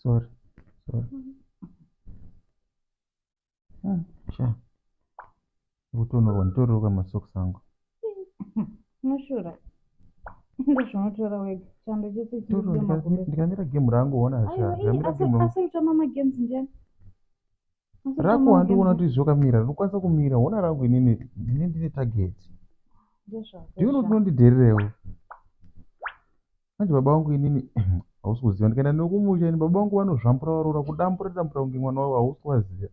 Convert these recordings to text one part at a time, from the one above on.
Sorry. Sorry. Ah, sha. Kutonorwa nditoriroka masocks angu. Unoshura. Ndozvaunotora wega. Chando chese chiri makumbo. Ndikamira game rangu ona sha. Ndikamira game rangu. Asi kutamba magames ndiani? Rako handiona kuti zvakamira. Rinokwanisa kumira. Hona rangu inini ndine ndine target. Ndiwe unondidhererewo. Manje baba vangu inini hausi kuziva ndikaenda nekumusha ini baba vangu vanozvambura varoora kudambura dambura kunge mwana wavo hausi kuvaziva.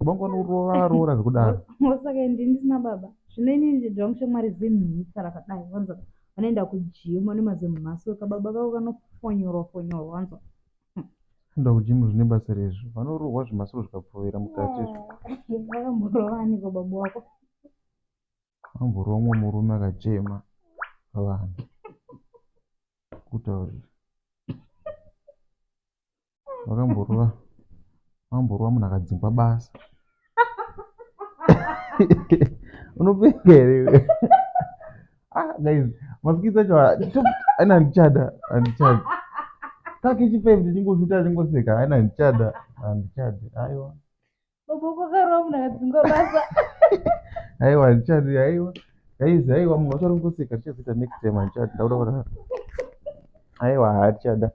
Baba vangu vanorova varoora zvekudaro. Saka ini ndisina baba. Zvino inini ndidzi wangu shamwari zimhitsa rakadai wanzwa vanoenda kugym vane mazimhaso kababa kako kanofonyorwa fonyorwa wanzwa. Kuenda kugym zvine basa rezvo vanorohwa zvimasoro zvikapfuvira mukati izvo. Vakamborova aniko baba wako? Amborova mumwe murume akachema pavanhu kutaurira vakamborova vakamborova munhu akadzingwa basa unopenga here iwe ah guys maskits acho aina handichada handichada kake chifive tichingoshuta achingoseka aina handichada handichadi aiwa Baba kwakarova munhu akadzingwa basa. Aiwa handichadi aiwa. Guys aiwa munhu wacho ari kungoseka tichazoita next time handichadi ndakuda kurara. Aiwa hatichada.